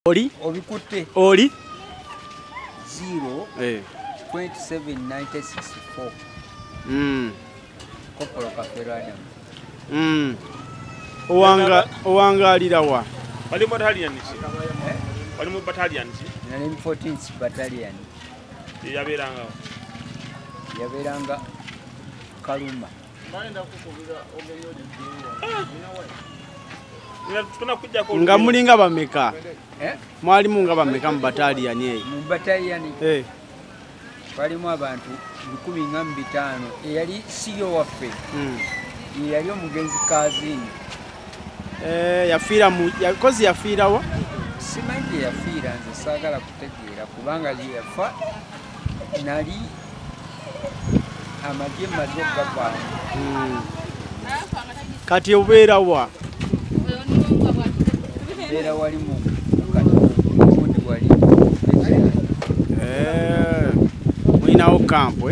Oli obikutte oli 0 27 964. Kopolo Kafeero Adam. Owangalira wa? Wali mu battalion ki? Wali mu battalion ki? Nali mu 14th battalion. Yabeeranga wa? Yabeeranga Kaluma. Nga mulinga bameka? Mwalimu nga bameka mu battalion eyo? Mu battalion twalimu abantu 15. Eyali CEO waffe eyali omugenzi Kazini. Yafiira mu kozi yafiira wa? Simanyi gye yafiira, nze saagala kutegeera kubanga gye yafa nali amagye maze okugavaamu. Kati obeera wa? Mbeera wali mu kati wali. Mulinawo kampu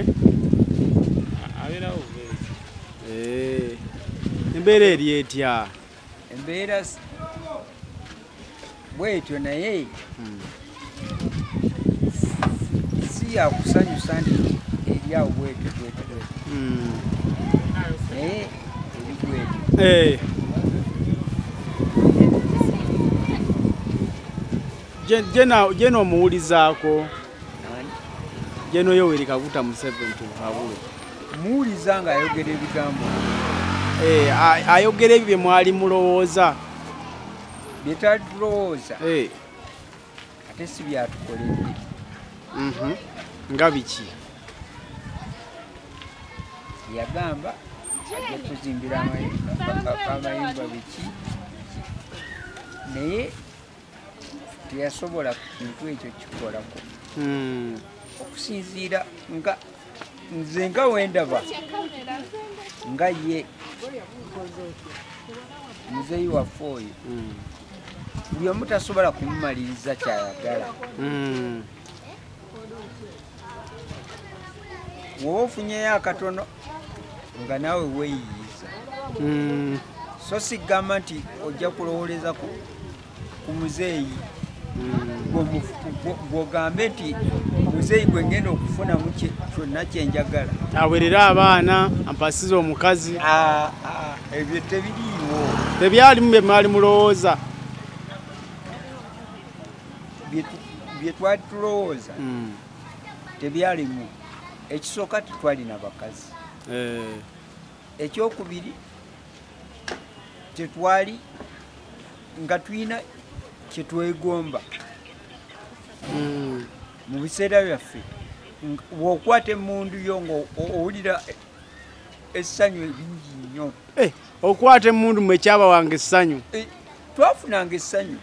Abeerawo. Embeera eri etya? Embeera bwetyo naye si yakusanyusa nti eri awo bwetyo bwetyo bwetyo. Naye eri bwetyo. Jeno omuwulizaako? Jeno Yoweri Kaguta Museveni Tibuhaburwa. Muwuliza ng'ayogera ebigambo. Ayogera ebyo bye mwali mulowooza. Bye twali tulowooza. Ate si byatukoledde. Nga biki? Yagamba ajja kuzimbira amayumba biki. Naye teyasobola kintu ekyo kikolako. Okusinziira nga nze nga wendaba nga ye muzeeyi waffe oyo buli omu tasobola kumumaliriza kyayagala. Bw'oba ofunyeyo akatono nga naawe weeyiyiza. So sigamba nti ojja kulowooleza ku muzeeyi gw'ogambe nti muzeeyi gwe ngenda okufunamu kyonna kye njagala. Awerera abaana, ampasize omukazi. Ebyo tebiriiwo. Tebyalimu bye mwali mulowooza. Bye twali tulowooza tebyalimu. Ekisooka tetwalina bakazi. Ekyokubiri tetwali nga tulina kye twegomba. Mu biseera byaffe bw'okwata emmundu yo ng'owulira essanyu eringi nnyo. Okwata emmundu mwe kyabawanga essanyu? Twafunanga essanyu.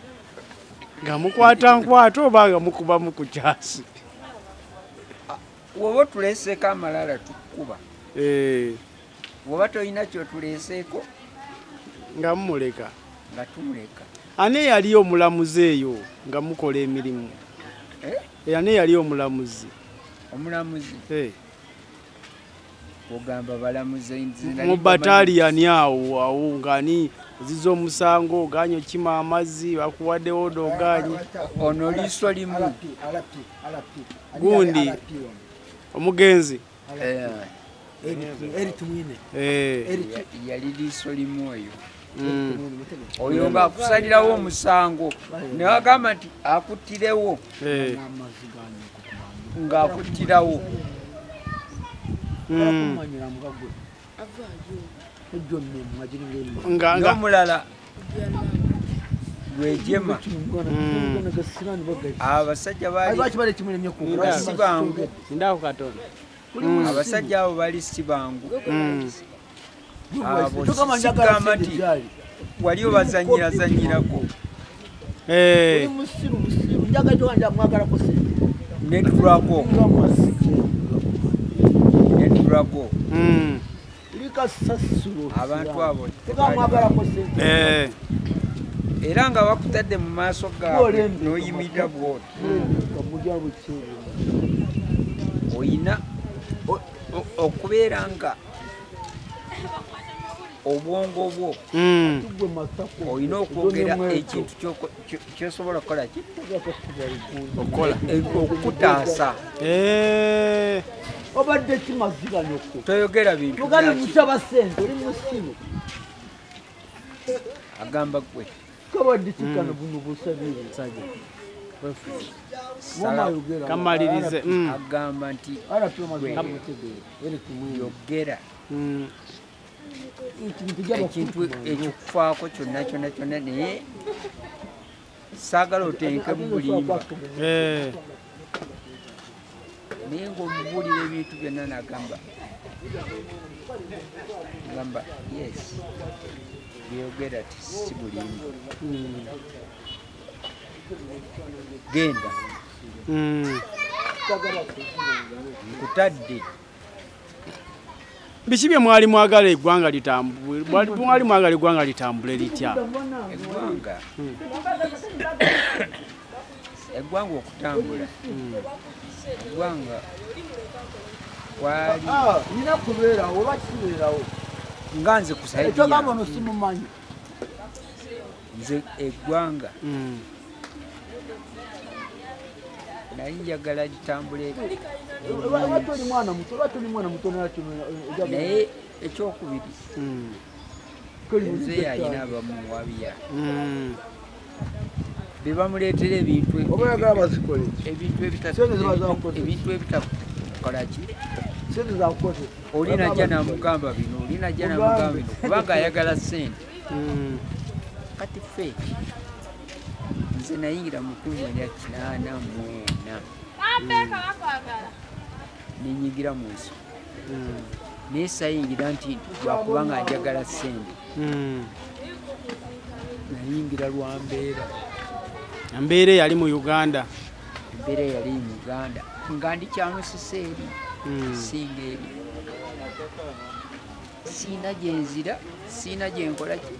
Nga mukwata nkwata oba nga mukubamu ku kyasi? Bw'oba otuleeseeko amalala tukukuba. Bw'oba tolina ky'otuleeseeko nga mumuleka. Nga tumuleka. Ani yali omulamuzi eyo nga mukola emirimu? Ani yali omulamuzi? Omulamuzi? Ogamba balamuzi mu battalion awo awo ngani oziza omusango oganye okima amazzi bakuwaddewo oganye. Ono liiso limu. Gundi omugenzi yali liiso limu oyo. Oyo ng'akusalirawo omusango ne bagamba nti akuttirewo ng'akuttirawo. N'omulala lwejema abasajja baali si bangu. Abasajja abo baali si bangu. Abo sigamba nti wali obazanyirazanyirako. Ne Drago. Ne Drago. Abantu abo era nga bakutadde mu maaso gaabwe n'oyimirira bw'oti. Oyina okubeera nga Obwongo bwo olina okwogera ekintu kyosobola okukola ki? Okukola. Okutaasa. Obadde kimaziga nyoko. Toyogera bintu. Tugani musaba ssente oli musiru. Agamba gwe. Kabadde kikano buno busabire. Kamalirize. Agamba nti yogera. Ekintu ekikufaako kyonna kyonna kyonna naye saagala otenke mu bulimba. Naye ng'omubuulira ebintu byonna n'agamba gamba yes byogera ti si bulimba. Genda. Nkutadde. Biki bye mwali mwagala eggwanga litambule? Mwali mwagala eggwanga litambule litya? Eggwanga. Eggwanga okutambula. Eggwanga wali nina kubeerawo oba kibeerawo. Nga nze kusaidia. Ekyogamba ono simumanyi. Nze eggwanga. Naye njagala litambule. Naye ekyokubiri nze alina abamuwabya be bamuleetera ebintu ebintu ebitakola ki? Oli najja n'amugamba bino, oli najja n'amugamba bino kubanga ayagala ssente. Kati ffe nze nayingira mu 1984 nenyigira mu nsi. Naye sayingira nti lwakubanga njagala ssente. Nayingira lwa mbeera. Embeera eyali mu Uganda. Embeera eyali mu Uganda. Nga ndi Kyamusisi eri, singa eri. Siina gye nzira, siina gye nkola ki.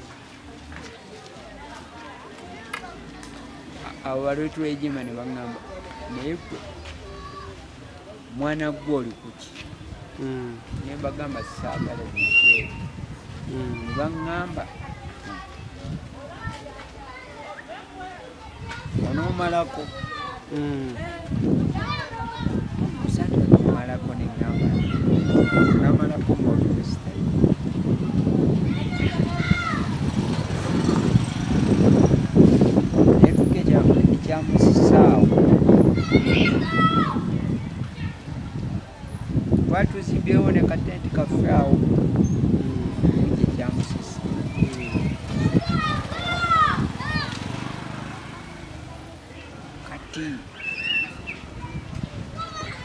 Abo balwetwejima ne baŋŋamba naye gwe mwana gwe oli kuki? Ne mbagamba saagala bintu ebyo. Ne baŋŋamba onoomalako. Omusajja n'omalako ne ŋŋamba namalako ng'olwesita. Kyamusisaawo twali tuzimbyewo ne katenti kaffe awo ekyo kyamusisi. Kati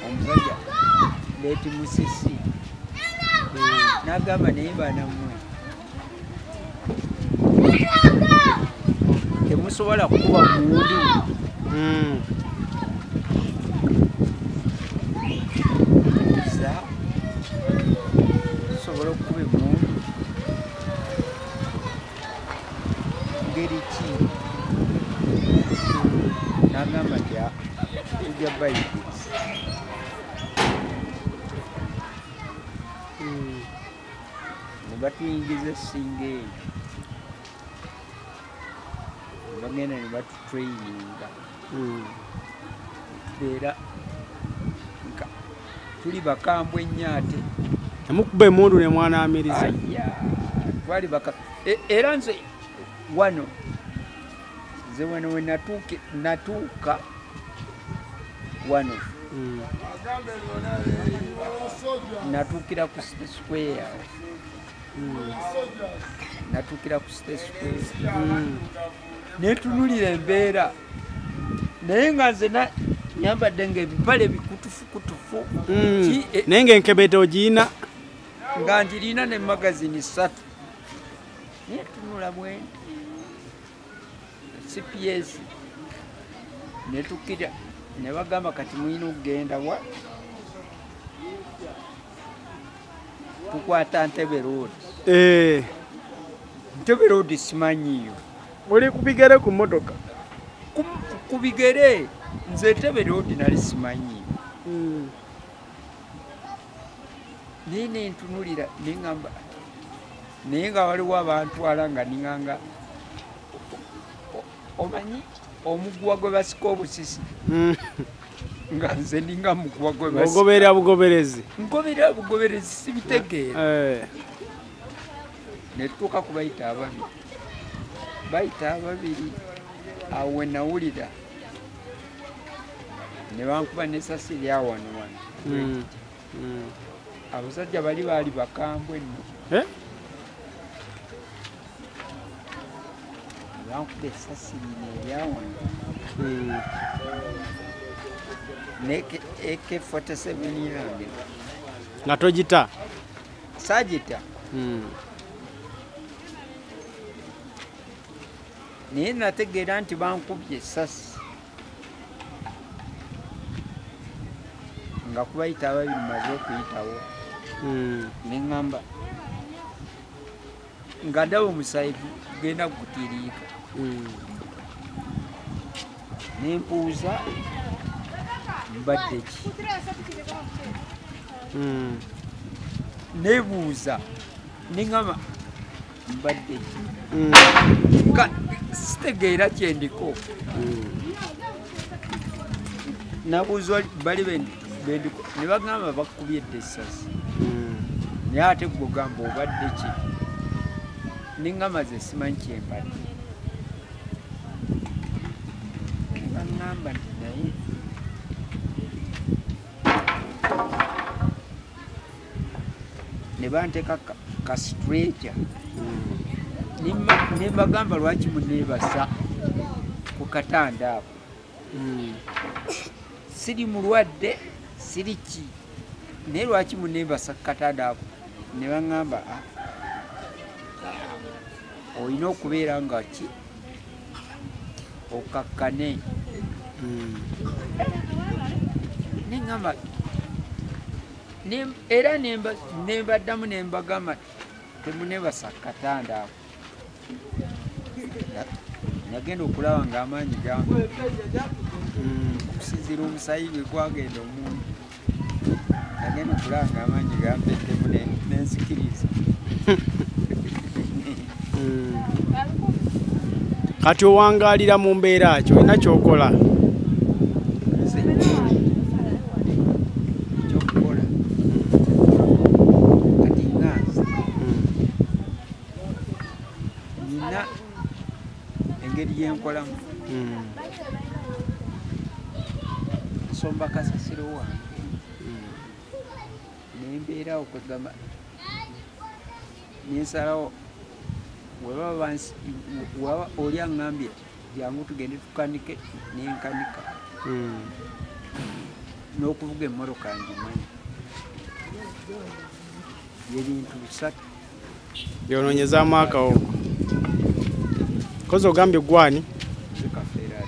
omusajja Leti Musisi n'agamba naye baana mmwe temusobola kukuba mmundu. Tusobola okukuba emmundu ngeri ki? N'agamba nti tujja bayigiriza. Ne batuyingiza essinga eyo. Bagenda ne batutraininga. Tubeera nka tuli bakambwe ennyo ate. Temukuba emmundu ne mwanaamiriza. Twali baka era nze wano nze wano we natuuka wano natuukira ku City Square. Natuukira ku City Square. Netunulira embeera naye nga nze nyambadde ng'ebipale bikutufukutufu. Naye ng'enkebete ogirina. Nga ngirina ne magazini 3. Netunula bwenti CPS netukira ne bagamba kati mulina okugenda wa tukwata Entebbe Road. Entebbe Road simanyiyo. Muli ku bigere ku mmotoka? Ku bigere nze Entebbe Road nali simanyiyo. Naye nentunulira ne ŋŋamba Naye nga waliwo abantwala nga ninganga omanyi omuguwa gwe basika obusisi. Nga nze ninga muguwa gwe basika. Ogoberera bugoberezi. Ngoberera bugoberezi sibitegeera. Ne tutuuka ku bayita ababiri. Bayita ababiri awo we nawulira ne bankuba n'essasi erya wano wano. Abasajja bali baali bakambwe nno. Bankuba essasi lino erya wano. Ne AK-47 yange. Nga togita? Saagita. Naye nategeera nti bankubye essasi. Nga kubayita ababiri maze okuyitawo. Ne ŋŋamba nga ndaba omusaayi gugenda gutiriika. Ne mpuuza mbadde ki? Neebuuza ne ŋŋamba mbadde ki? Nga sitegeera kye ndiko. Nabuuza bali bendiko ne bagamba bakubye dda essasi. Naye ate gwe ogamba obadde ki? Ne ŋŋamba nze simanyi kye mbadde. Ne baŋŋamba nti naye ne banteeka ka stretcher. Ne mbagamba lwaki muneebasa ku katanda ako. Siri mulwadde, siri ki, naye lwaki muneebasa ku katanda ako? Ne baŋŋamba olina okubeera nga ki okakkane. Ne ŋŋamba era ne mbaddamu ne mbagamba temuneebasa ku katanda ako. Nagenda okulaba ng'amaanyi gange okusinziira omusaayi gwe gwagenda omungi. Nagenda okulaba ng'amaanyi gampeddemu nenzikiriza. Kati owangaalira mu mbeera ki? Olina ky'okola? Nze ekyokukola kati nga nze nina engeri gyenkolamu. Nsomba kasasiro wange nembeerawo kwegamba nensalawo webaba oli aŋŋambye jangu tugende tukanike nenkanika. N'okuvuga emmotoka ngimanyi. Ebintu bisatu. Byonoonyezaamu akawoko. Kozi ogambye gwani? Kafeera.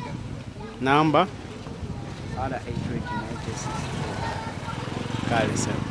Namba? R829 6. Kale sawa.